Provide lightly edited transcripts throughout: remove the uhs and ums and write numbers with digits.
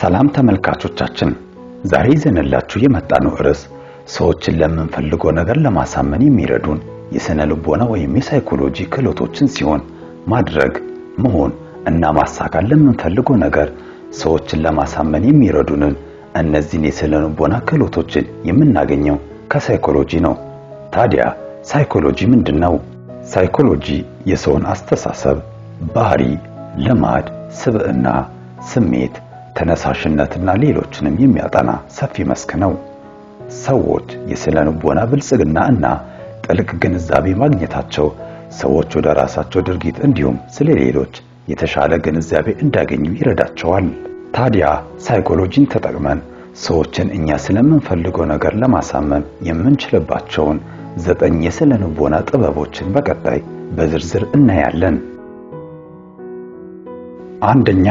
ሰላም ተመልካቾቻችን፣ ዛሬ ይዘንላችሁ የመጣነው ርዕስ ሰዎችን ለምንፈልገው ነገር ለማሳመን የሚረዱን የስነ ልቦና ወይም የሳይኮሎጂ ክህሎቶችን ሲሆን ማድረግ፣ መሆን እና ማሳካት ለምንፈልገው ነገር ሰዎችን ለማሳመን የሚረዱንን እነዚህን የስነ ልቦና ክህሎቶችን የምናገኘው ከሳይኮሎጂ ነው። ታዲያ ሳይኮሎጂ ምንድነው? ሳይኮሎጂ የሰውን አስተሳሰብ፣ ባህሪ፣ ልማድ፣ ስብዕና፣ ስሜት፣ ተነሳሽነትና ሌሎችንም የሚያጠና ሰፊ መስክ ነው። ሰዎች የስነ ልቦና ብልጽግና እና ጥልቅ ግንዛቤ ማግኘታቸው ሰዎች ወደ ራሳቸው ድርጊት እንዲሁም ስለ ሌሎች የተሻለ ግንዛቤ እንዲያገኙ ይረዳቸዋል። ታዲያ ሳይኮሎጂን ተጠቅመን ሰዎችን እኛ ስለምንፈልገው ነገር ለማሳመን የምንችልባቸውን 9 የስነ ልቦና ጥበቦችን በቀጣይ በዝርዝር እናያለን። አንደኛ፣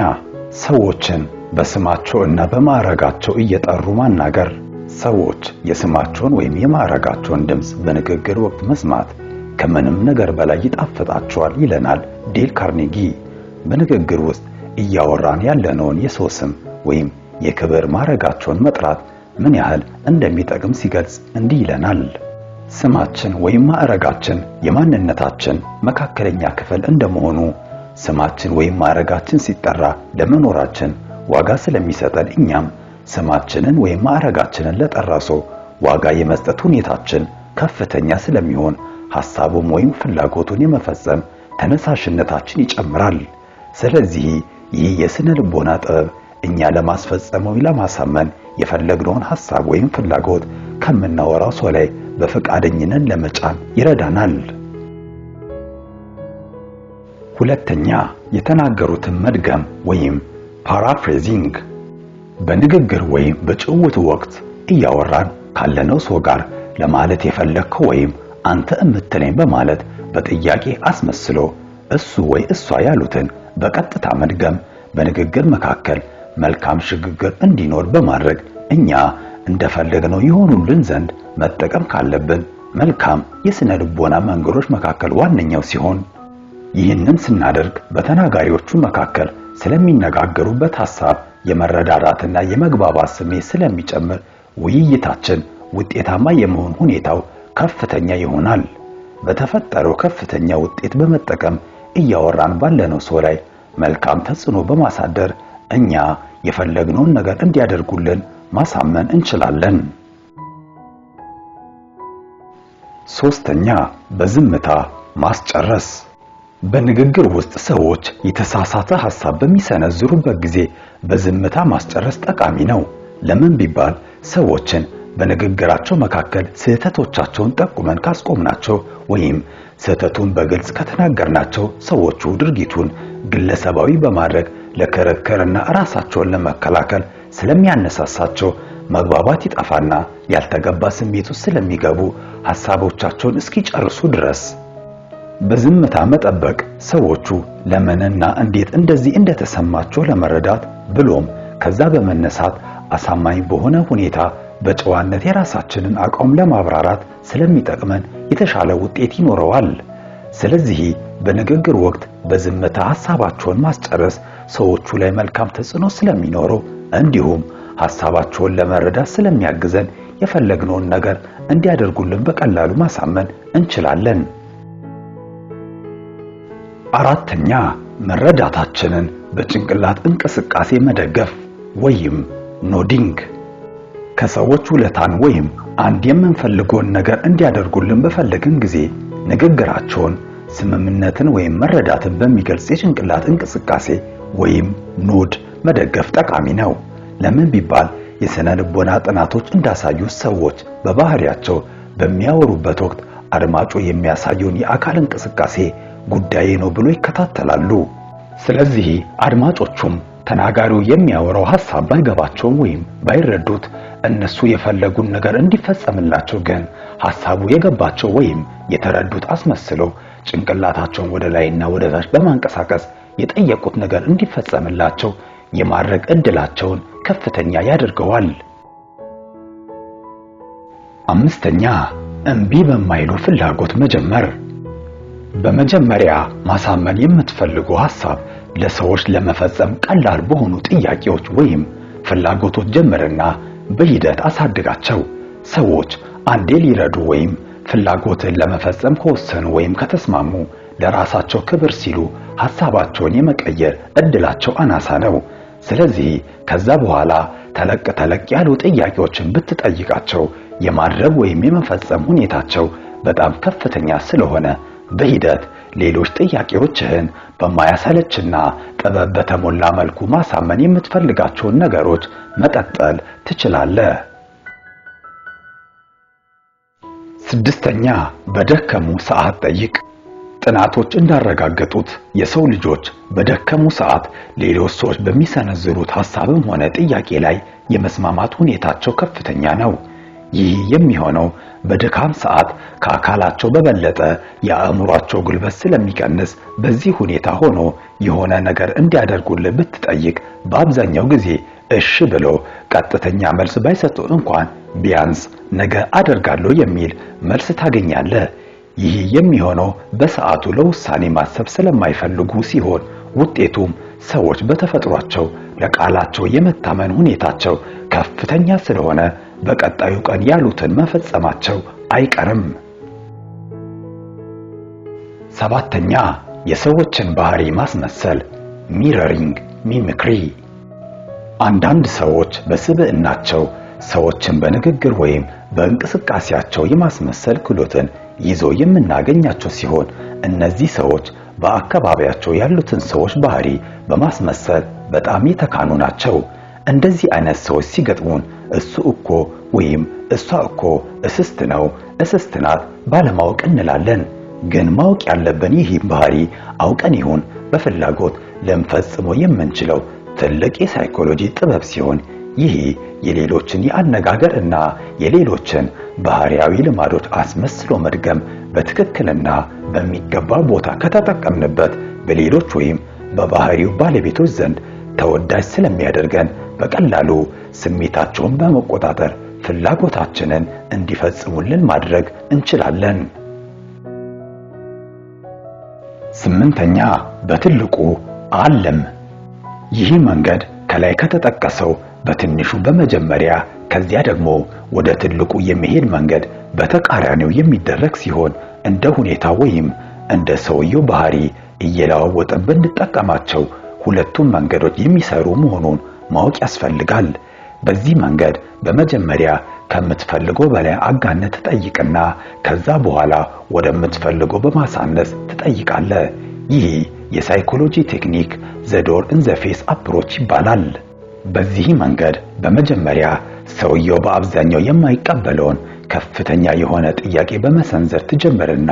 ሰዎችን በስማቸው እና በማዕረጋቸው እየጠሩ ማናገር። ሰዎች የስማቸውን ወይም የማዕረጋቸውን ድምጽ በንግግር ወቅት መስማት ከምንም ነገር በላይ ይጣፍጣቸዋል ይለናል ዴል ካርኔጊ። በንግግር ውስጥ እያወራን ያለነውን የሰው ስም ወይም የክብር ማዕረጋቸውን መጥራት ምን ያህል እንደሚጠቅም ሲገልጽ እንዲህ ይለናል። ስማችን ወይም ማዕረጋችን የማንነታችን መካከለኛ ክፍል እንደመሆኑ ስማችን ወይም ማዕረጋችን ሲጠራ ለመኖራችን ዋጋ ስለሚሰጠን እኛም ስማችንን ወይም ማዕረጋችንን ለጠራ ሰው ዋጋ የመስጠት ሁኔታችን ከፍተኛ ስለሚሆን ሐሳቡን ወይም ፍላጎቱን የመፈጸም ተነሳሽነታችን ይጨምራል። ስለዚህ ይህ የስነ ልቦና ጥበብ እኛ ለማስፈጸም ወይ ለማሳመን የፈለግነውን ሐሳብ ወይም ፍላጎት ከምናወራው ሰው ላይ በፈቃደኝነት ለመጫን ይረዳናል። ሁለተኛ፣ የተናገሩትን መድገም ወይም paraphrasing። በንግግር ወይም በጭውውት ወቅት እያወራን ካለነው ሰው ጋር ለማለት የፈለግከው ወይም አንተ እምትለኝ በማለት በጥያቄ አስመስሎ እሱ ወይ እሷ ያሉትን በቀጥታ መድገም በንግግር መካከል መልካም ሽግግር እንዲኖር በማድረግ እኛ እንደፈለግነው ይሆኑልን ዘንድ መጠቀም ካለብን መልካም የስነ ልቦና መንገዶች መካከል ዋነኛው ሲሆን ይህንን ስናደርግ በተናጋሪዎቹ መካከል ስለሚነጋገሩበት ሐሳብ የመረዳዳትና የመግባባት ስሜት ስለሚጨምር ውይይታችን ውጤታማ የመሆን ሁኔታው ከፍተኛ ይሆናል። በተፈጠረው ከፍተኛ ውጤት በመጠቀም እያወራን ባለነው ሰው ላይ መልካም ተጽዕኖ በማሳደር እኛ የፈለግነውን ነገር እንዲያደርጉልን ማሳመን እንችላለን። ሶስተኛ፣ በዝምታ ማስጨረስ። በንግግር ውስጥ ሰዎች የተሳሳተ ሐሳብ በሚሰነዝሩበት ጊዜ በዝምታ ማስጨረስ ጠቃሚ ነው። ለምን ቢባል ሰዎችን በንግግራቸው መካከል ስህተቶቻቸውን ጠቁመን ካስቆምናቸው ወይም ስህተቱን በግልጽ ከተናገርናቸው ሰዎቹ ድርጊቱን ግለሰባዊ በማድረግ ለክርክርና ራሳቸውን ለመከላከል ስለሚያነሳሳቸው መግባባት ይጠፋና ያልተገባ ስሜት ውስጥ ስለሚገቡ ሐሳቦቻቸውን እስኪጨርሱ ድረስ በዝምታ መጠበቅ ሰዎቹ ለምንና እንዴት እንደዚህ እንደተሰማቸው ለመረዳት ብሎም ከዛ በመነሳት አሳማኝ በሆነ ሁኔታ በጨዋነት የራሳችንን አቋም ለማብራራት ስለሚጠቅመን የተሻለ ውጤት ይኖረዋል። ስለዚህ በንግግር ወቅት በዝምታ ሐሳባቸውን ማስጨረስ ሰዎቹ ላይ መልካም ተጽዕኖ ስለሚኖረው እንዲሁም ሐሳባቸውን ለመረዳት ስለሚያግዘን የፈለግነውን ነገር እንዲያደርጉልን በቀላሉ ማሳመን እንችላለን። አራተኛ፣ መረዳታችንን በጭንቅላት እንቅስቃሴ መደገፍ ወይም nodding። ከሰዎች ውለታን ወይም አንድ የምንፈልገውን ነገር እንዲያደርጉልን በፈለግን ጊዜ ንግግራቸውን ስምምነትን ወይም መረዳትን በሚገልጽ የጭንቅላት እንቅስቃሴ ወይም nod መደገፍ ጠቃሚ ነው። ለምን ቢባል የስነ ልቦና ጥናቶች እንዳሳዩ ሰዎች በባህሪያቸው በሚያወሩበት ወቅት አድማጩ የሚያሳየውን የአካል እንቅስቃሴ ጉዳዬ ነው ብሎ ይከታተላሉ። ስለዚህ አድማጮቹም ተናጋሪው የሚያወራው ሐሳብ ባይገባቸውም ወይም ባይረዱት እነሱ የፈለጉን ነገር እንዲፈጸምላቸው ግን ሐሳቡ የገባቸው ወይም የተረዱት አስመስለው ጭንቅላታቸውን ወደ ላይና ወደ ታች በማንቀሳቀስ የጠየቁት ነገር እንዲፈጸምላቸው የማድረግ እድላቸውን ከፍተኛ ያደርገዋል። አምስተኛ፣ እምቢ በማይሉ ፍላጎት መጀመር። በመጀመሪያ ማሳመን የምትፈልገው ሐሳብ ለሰዎች ለመፈጸም ቀላል በሆኑ ጥያቄዎች ወይም ፍላጎቶች ጀምርና በሂደት አሳድጋቸው። ሰዎች አንዴ ሊረዱ ወይም ፍላጎትን ለመፈጸም ከወሰኑ ወይም ከተስማሙ ለራሳቸው ክብር ሲሉ ሐሳባቸውን የመቀየር እድላቸው አናሳ ነው። ስለዚህ ከዛ በኋላ ተለቅ ተለቅ ያሉ ጥያቄዎችን ብትጠይቃቸው የማድረግ ወይም የመፈጸም ሁኔታቸው በጣም ከፍተኛ ስለሆነ በሂደት ሌሎች ጥያቄዎችህን በማያሰለችና ጥበብ በተሞላ መልኩ ማሳመን የምትፈልጋቸውን ነገሮች መቀጠል ትችላለህ። ስድስተኛ፣ በደከሙ ሰዓት ጠይቅ። ጥናቶች እንዳረጋገጡት የሰው ልጆች በደከሙ ሰዓት ሌሎች ሰዎች በሚሰነዝሩት ሐሳብም ሆነ ጥያቄ ላይ የመስማማት ሁኔታቸው ከፍተኛ ነው። ይህ የሚሆነው በድካም ሰዓት ከአካላቸው በበለጠ የአእምሯቸው ጉልበት ስለሚቀንስ፣ በዚህ ሁኔታ ሆኖ የሆነ ነገር እንዲያደርጉልህ ብትጠይቅ በአብዛኛው ጊዜ እሺ ብሎ ቀጥተኛ መልስ ባይሰጡ እንኳን ቢያንስ ነገ አደርጋለሁ የሚል መልስ ታገኛለህ። ይህ የሚሆነው በሰዓቱ ለውሳኔ ማሰብ ስለማይፈልጉ ሲሆን፣ ውጤቱም ሰዎች በተፈጥሯቸው ለቃላቸው የመታመን ሁኔታቸው ከፍተኛ ስለሆነ በቀጣዩ ቀን ያሉትን መፈጸማቸው አይቀርም። ሰባተኛ፣ የሰዎችን ባህሪ ማስመሰል፣ mirroring mimicry። አንዳንድ ሰዎች በስብዕናቸው ሰዎችን በንግግር ወይም በእንቅስቃሴያቸው የማስመሰል ክህሎትን ይዞ የምናገኛቸው ሲሆን፣ እነዚህ ሰዎች በአካባቢያቸው ያሉትን ሰዎች ባህሪ በማስመሰል በጣም የተካኑ ናቸው። እንደዚህ አይነት ሰዎች ሲገጥሙን እሱ እኮ ወይም እሷ እኮ እስስት ነው፣ እስስት ናት ባለማወቅ እንላለን። ግን ማወቅ ያለብን ይህ ባህሪ አውቀን ይሁን በፍላጎት ልንፈጽመው የምንችለው ትልቅ የሳይኮሎጂ ጥበብ ሲሆን፣ ይህ የሌሎችን የአነጋገር እና የሌሎችን ባህሪያዊ ልማዶች አስመስሎ መድገም በትክክልና በሚገባ ቦታ ከተጠቀምንበት በሌሎች ወይም በባህሪው ባለቤቶች ዘንድ ተወዳጅ ስለሚያደርገን በቀላሉ ስሜታቸውን በመቆጣጠር ፍላጎታችንን እንዲፈጽሙልን ማድረግ እንችላለን። ስምንተኛ፣ በትልቁ አልም። ይህ መንገድ ከላይ ከተጠቀሰው በትንሹ በመጀመሪያ ከዚያ ደግሞ ወደ ትልቁ የሚሄድ መንገድ በተቃራኒው የሚደረግ ሲሆን፣ እንደ ሁኔታ ወይም እንደ ሰውየው ባህሪ እየለዋወጥን ብንጠቀማቸው ሁለቱም መንገዶች የሚሰሩ መሆኑን ማወቅ ያስፈልጋል። በዚህ መንገድ በመጀመሪያ ከምትፈልገው በላይ አጋነህ ትጠይቅና ከዛ በኋላ ወደምትፈልገው በማሳነስ ትጠይቃለህ። ይህ የሳይኮሎጂ ቴክኒክ the door in the face approach ይባላል። በዚህ መንገድ በመጀመሪያ ሰውየው በአብዛኛው የማይቀበለውን ከፍተኛ የሆነ ጥያቄ በመሰንዘር ትጀምርና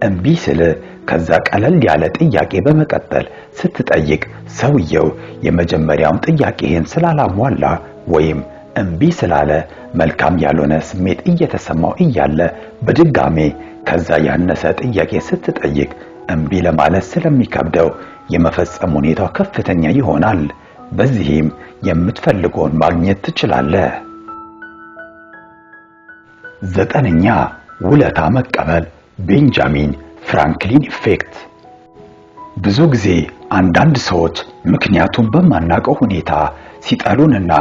እምቢ ሲል ከዛ ቀለል ያለ ጥያቄ በመቀጠል ስትጠይቅ፣ ሰውየው የመጀመሪያውን ጥያቄህን ስላላሟላ ወይም እምቢ ስላለ መልካም ያልሆነ ስሜት እየተሰማው እያለ በድጋሜ ከዛ ያነሰ ጥያቄ ስትጠይቅ እምቢ ለማለት ስለሚከብደው የመፈጸም ሁኔታው ከፍተኛ ይሆናል። በዚህም የምትፈልገውን ማግኘት ትችላለህ። ዘጠነኛ፣ ውለታ መቀበል፣ Benjamin Franklin effect። ብዙ ጊዜ አንዳንድ ሰዎች ምክንያቱን በማናውቀው ሁኔታ ሲጠሉንና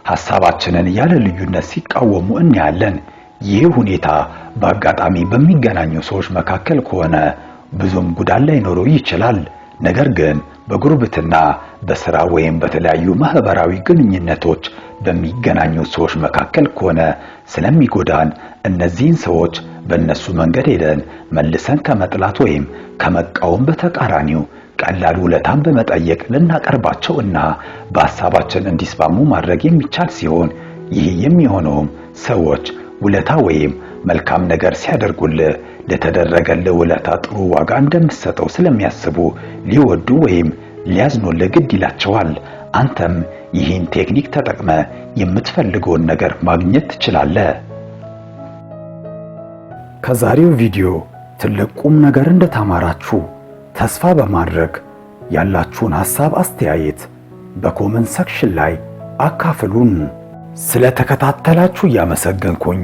ሐሳባችንን ያለ ልዩነት ሲቃወሙ እናያለን። ይህ ሁኔታ በአጋጣሚ በሚገናኙ ሰዎች መካከል ከሆነ ብዙም ጉዳት ላይኖረው ይችላል። ነገር ግን በጉርብትና፣ በስራ ወይም በተለያዩ ማህበራዊ ግንኙነቶች በሚገናኙ ሰዎች መካከል ከሆነ ስለሚጎዳን እነዚህን ሰዎች በእነሱ መንገድ ሄደን መልሰን ከመጥላት ወይም ከመቃወም በተቃራኒው ቀላል ውለታን በመጠየቅ ልናቀርባቸው እና በሐሳባችን እንዲስማሙ ማድረግ የሚቻል ሲሆን፣ ይህ የሚሆነውም ሰዎች ውለታ ወይም መልካም ነገር ሲያደርጉልህ ለተደረገልህ ውለታ ጥሩ ዋጋ እንደምትሰጠው ስለሚያስቡ ሊወዱ ወይም ሊያዝኑልህ ግድ ይላቸዋል። አንተም ይህን ቴክኒክ ተጠቅመህ የምትፈልገውን ነገር ማግኘት ትችላለህ። ከዛሬው ቪዲዮ ትልቅ ቁም ነገር እንደተማራችሁ ተስፋ በማድረግ ያላችሁን ሐሳብ፣ አስተያየት በ comment section ላይ አካፍሉን። ስለተከታተላችሁ እያመሰገንኩኝ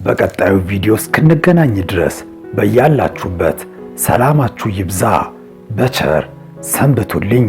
በቀጣዩ ቪዲዮ እስክንገናኝ ድረስ በያላችሁበት ሰላማችሁ ይብዛ። በቸር ሰንብቱልኝ።